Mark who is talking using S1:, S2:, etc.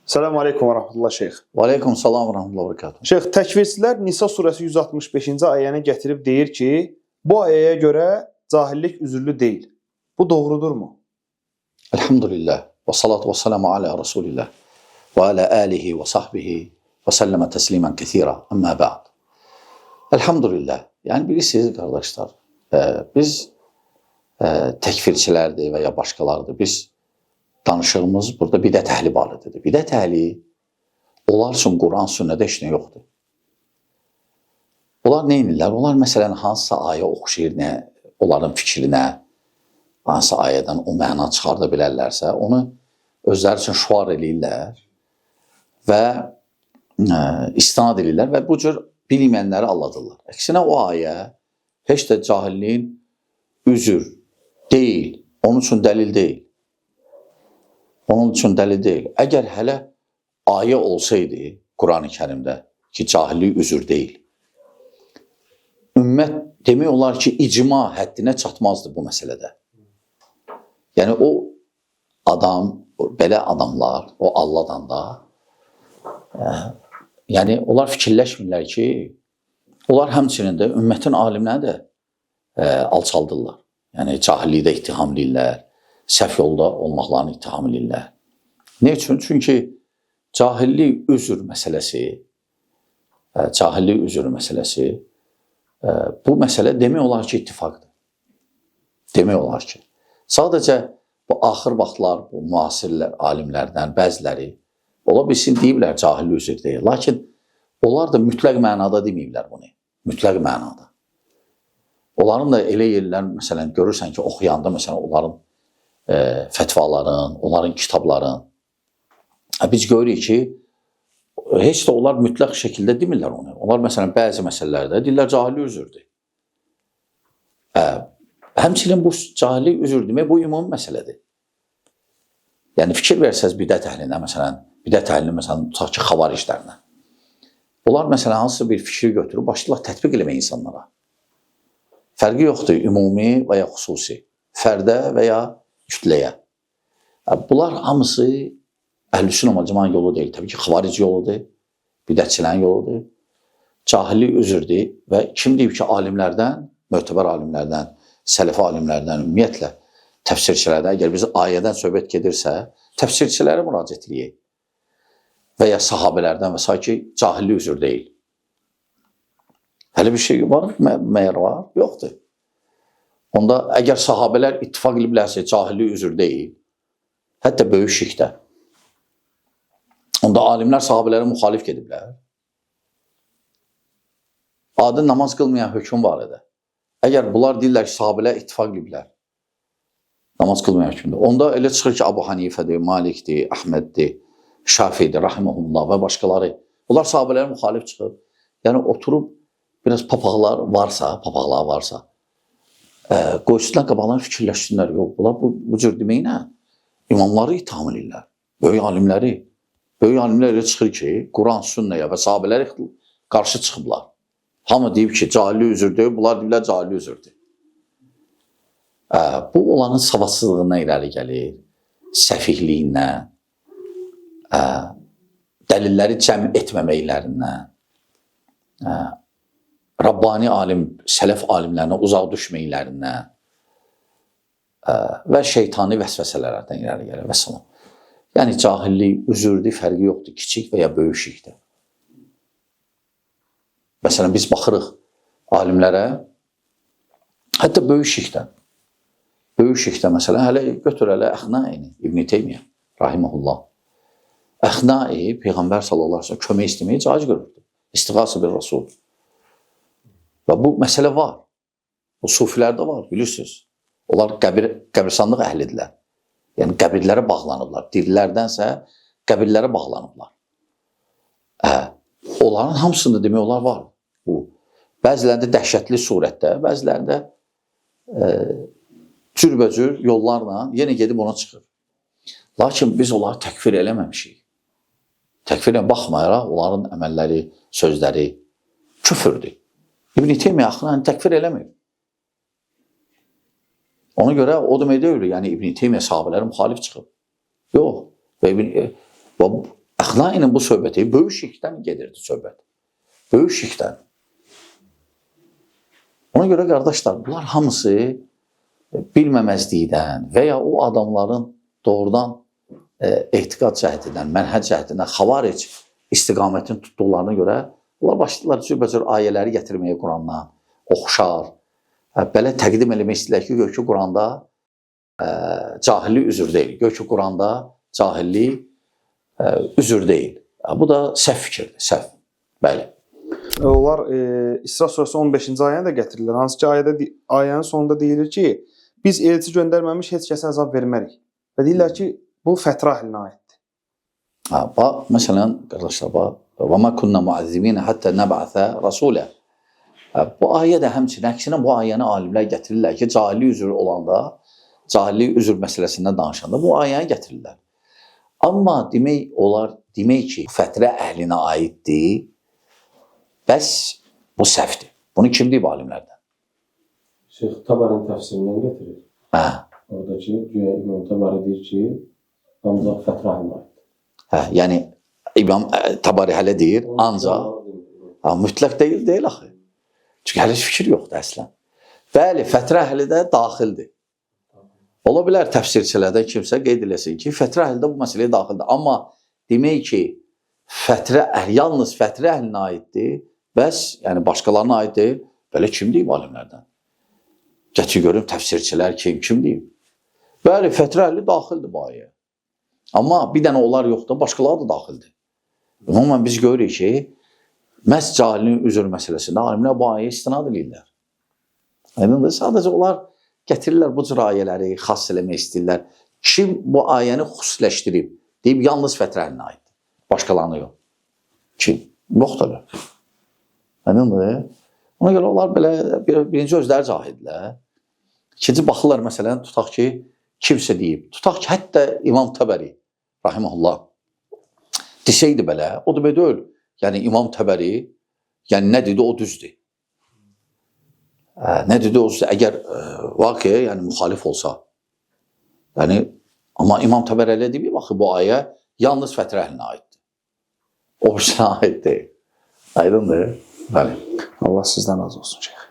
S1: Selamun Aleyküm və Rahmetullah şeyx.
S2: Və aleykum salam və rahmetullah və bərəkatuhu.
S1: Şeyx, təkfirçilər Nisa surəsi 165-ci ayəni gətirib deyir ki, bu ayəyə görə cahillik üzürlü deyil. Bu doğrudurmu?
S2: Elhamdülillah və salatu və selamu alə Rasulillah və alə alihi və sahbihi və səlləmə təslimən kəthira. Əmmə bə'd. Elhamdülillah. Yəni bilirsiniz qardaşlar, biz təkfirçilərdir və ya başqalarıdır. Biz danışığımız burada bidət əhli barədədir. Bidət əhli onlar üçün Quran, sünnədə heç nə yoxdur. Onlar nə edirlər? Onlar məsələn hansısa ayə oxşayır, nə, onların fikrinə, hansısa ayədən o məna çıxarda bilərlərsə, onu özləri üçün şuar eləyirlər və istinad eləyirlər və bu cür bilməyənləri alladırlar. Əksinə o ayə heç də cahilliyin üzür deyil, onun üçün dəlil deyil. Onun üçün dəlil deyil. Əgər hələ ayə olsaydı Quran-ı Kərimdə ki, cahillik üzür deyil, ümmət demək olar ki, icma həddinə çatmazdı bu məsələdə. Yəni o adam, belə adamlar, o Allahdan da, yəni onlar fikirləşmirlər ki, onlar həmçinin də ümmətin alimləri də alçaldırlar. Yəni cahillikdə ittiham eləyirlər, səhv yolda olmaqlarını ittiham eləyirlər. Nə üçün? Çünki cahillik üzür məsələsi, cahillik üzür məsələsi, bu məsələ demək olar ki, ittifaqdır. Demək olar ki. Sadəcə bu axır vaxtlar bu müasirlər, alimlərdən bəziləri ola bilsin deyiblər cahillik üzür deyil. Lakin onlar da mütləq mənada deməyiblər bunu. Mütləq mənada. Onların da elə yerlər, məsələn, görürsən ki, oxuyanda məsələn onların fətvaların, onların kitabların. Biz görürük ki, heç də onlar mütləq şəkildə demirlər onu. Onlar məsələn bəzi məsələlərdə deyirlər cahillik üzürdür. Həmçinin bu cahillik üzür demək bu ümumi məsələdir. Yəni fikir versəz bidət əhlinə, məsələn, bidət əhlinə, məsələn, tutaq ki, xavariclərinə. Onlar məsələn hansısa bir fikri götürüb başlayırlar tətbiq eləmək insanlara. Fərqi yoxdur ümumi və ya xüsusi, fərdə və ya kütləyə. Bunlar hamısı Əhl-i Sünnə cemaat yolu deyil. Təbii ki, xavaric yoludur, bidətçilərin yoludur. Cahillik üzürdür və kim deyib ki, alimlərdən, mötəbər alimlərdən, sələfi alimlərdən, ümumiyyətlə təfsirçilərdən, əgər biz ayədən söhbət gedirsə, təfsirçilərə müraciət eləyək və ya sahabələrdən və s. ki, cahillik üzür deyil. Hələ bir şey var, məyər var? Yoxdur. Onda əgər sahabələr ittifaq ediblərsə, cahillik üzür deyil, hətta böyük şirkdə, onda alimlər sahabələrə müxalif gediblər. Adi namaz qılmayan hökm var idi. Əgər bunlar deyirlər ki, sahabələr ittifaq ediblər, namaz qılmayan hökmdür. Onda elə çıxır ki, Abu Hanifədir, Malikdir, Əhməddir, Şafiidir, rahimehullah və başqaları. Bunlar sahabələrə müxalif çıxıb. Yəni oturub biraz papaqlar varsa, qoysunlar qabaqlarını fikirləşsinlər. Yox, bunlar bu cür deməklə imamları ittiham eləyirlər. Böyük alimləri. Böyük alimlər elə çıxır ki, Quran, sünnəyə və sahabələrə qarşı çıxıblar. Hamı deyib ki, cahillik üzürdür, bunlar deyiblər cahillik üzürdür. Bu onların savadsızlığından irəli gəlir, səfihliyindən, dəlilləri cəm etməməklərindən, Rabbani alim, sələf alimlərinə uzaq düşməklərindən və şeytani vəsvəsələrdən irəli gəlir və salam. Yəni cahillik üzürdür, fərqi yoxdur, kiçik və ya böyük şirkdə. Məsələn, biz baxırıq alimlərə, hətta böyük şirkdə. Böyük şirkdə məsələn, hələ götür hələ Əxnaini, İbn Teymiyyə, rahimehullah. Əxnai Peyğəmbər sallallahu əleyhi və səlləm kömək istəməyi caiz görürdü. İstiğası bir Rasul. Və bu məsələ var. Bu sufilərdə var, bilirsiniz. Onlar qəbirstanlıq əhlidirlər. Yəni qəbirlərə bağlanıblar. Dirilərdənsə qəbirlərə bağlanıblar. Onların hamısında demək olar var. Bu. Bəzilərində dəhşətli surətdə, bəzilərində cürbəcür yollarla yenə gedib ona çıxır. Lakin biz onları təkfir eləməmişik. Təkfirə baxmayaraq onların əməlləri, sözləri küfürdür. İbn Teymiyyə axı təkfir eləmir. Ona görə o demək deyil, yəni İbn Teymiyyə sahabələrə müxalif çıxıb. Yox. Və Əxna ilə bu söhbəti böyük şirkdən gedirdi söhbət. Böyük şirkdən. Ona görə qardaşlar, bunlar hamısı bilməməzlikdən və ya o adamların doğrudan etiqad cəhdindən, mənhəc cəhdindən, xavaric istiqamətini tutduqlarına görə onlar başladılar cürbəcür ayələri gətirməyə Qurandan, oxşar. Belə təqdim eləmək istəyirlər ki, gör ki, Quranda cahillik üzr deyil. Gör ki, Quranda cahillik üzr deyil. Bu da səhv fikirdir, səhv. Bəli.
S1: Onlar İsra surəsi 15-ci ayəni də gətirirlər. Hansı ki ayədə ayənin sonunda deyilir ki, biz elçi göndərməmiş heç kəsə əzab vermərik. Və deyirlər ki, bu fətra əhlinə aiddir.
S2: Ha, bax, məsələn, qardaşlar, bax, və ma kunna muazzibina hatta nab'asa rasulə. Bu ayə də həmçinin, əksinə bu ayəni alimlər gətirirlər ki, cahillik üzr olanda, cahillik üzr məsələsindən danışanda bu ayəni gətirirlər. Amma demək olar, demək ki, fətrə əhlinə aiddir, bəs bu səhvdir. Bunu kim deyib alimlərdən?
S3: Şeyx Tabarın təfsirindən gətirir.
S2: Hə.
S3: Oradakı güya İmam Tabari deyir ki, ancaq fətrə əhlinə aiddir.
S2: Hə, yəni İmam Tabari hələ deyir, ancaq ha, mütləq deyil, deyil axı. Çünki hələ fikir yoxdur əslən. Bəli, fətrə əhli də daxildir. Ola bilər təfsirçilərdən kimsə qeyd eləsin ki, fətrə əhli də bu məsələyə daxildir. Amma demək ki, fətrə əhli, yalnız fətrə əhlinə aiddir, bəs yəni başqalarına aid deyil. Belə kim deyib alimlərdən? Gətir görüm təfsirçilər kim deyib? Bəli, fətrə əhli daxildir bu ayəyə. Amma bir dənə onlar yoxdur, başqaları da daxildir. Ümumən biz görürük ki, məhz cahilin üzr məsələsində alimlər bu ayəyə istinad edirlər. Aydındır? Sadəcə onlar gətirirlər bu cür ayələri, xas eləmək istəyirlər. Kim bu ayəni xüsusiləşdirib, deyib yalnız fətrə əhlinə aiddir. Başqalarına yox. Kim? Yoxdur elə. Aydındır? Ona görə onlar belə birinci özləri cahildirlər. İkinci baxırlar məsələn, tutaq ki, kimsə deyib, tutaq ki, hətta İmam Təbəri rahimehullah deseydi belə, o demək deyil. Yəni İmam Təbəri, yəni nə dedi o düzdür. Nə dedi o düzdür. Əgər vaqiə, yəni müxalif olsa, yəni amma İmam Təbəri elə deyib, axı bu ayə yalnız fətrə əhlinə aiddir. O birisinə aid deyil. Aydındır? Bəli.
S1: Allah sizdən razı olsun şeyx.